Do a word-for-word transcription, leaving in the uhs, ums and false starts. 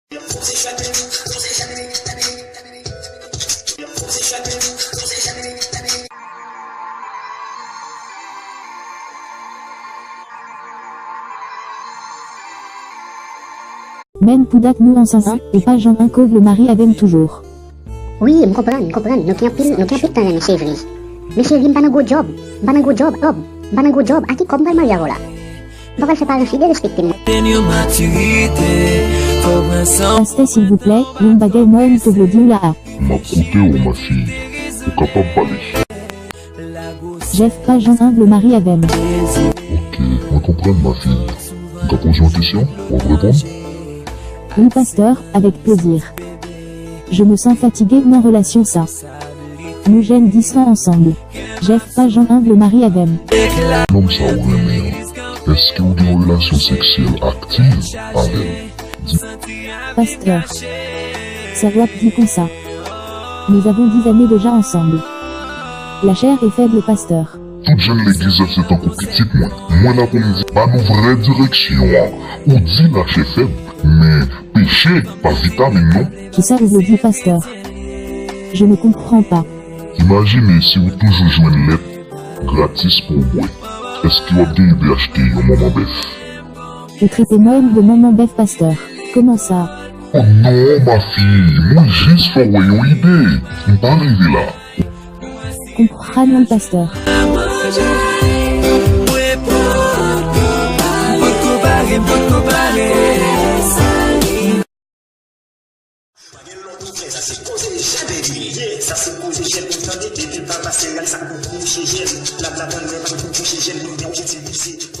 Menm pou dat nou ansanm an, e pa janm an kòz le mari avè m toujou. Wi, m konprann, m konprann. Nou gen anpil, nou gen anpil tan renmen, se vre. Men cheri, m pa nan gwo djòb. M pa nan gwo djòb, djòb. M pa nan gwo djòb. A ki kòb m pral marye avè w la? M pa pral fè paran fi derespekte m. Pastè, silvouplè, yon bagay mwen m te vle di w la a. M ap koute w, ma fille. Ou kapab pale. Jeff, pa janm an vle mari avè m. Ok, mwen konprann, ma fille. M ka poze w yon kesyon? W ap reponn? Oui, pasteur, avec plaisir. Je me sens fatiguée nan relasyon sa. Nou jwenn dis an ansanm. Jeff, pa janm an vle mari avè m. Nonm sa ou renmen an, èske w gen yon relasyon seksyèl aktiv avè l? Di. Pasteur, sa w ap di konsa? Nous avons dix années déjà ensemble. La chair est faible, pasteur. Tout jèn legliz yo se tankou pitit mwen. Mwen la pou m di, ba nou vrè direksyon an. Ou di lachè fèb, men peche pa vitamin non. Kisa ou vle di, pasteur? Je ne comprends pas. Imajine si ou toujou jwenn lèt gratis pou w bwè. Èske w ap gen ide achte yon manman bèf? Ou trete mwen de manman bèf, pasteur. Kòman sa? Oh non, ma fille, mwen jis fè w wè yon ide. M pa rive la. Konprann mwen, pasteur. Pa gen lòt nouvèl, sa se koze jèn, baby. Yeah, sa se koze jèn, ou tande, depi l pa pase, gade sa k pou kouche jèn. Blabla tande, pa pou kouche jèn, nou gen objektif vize.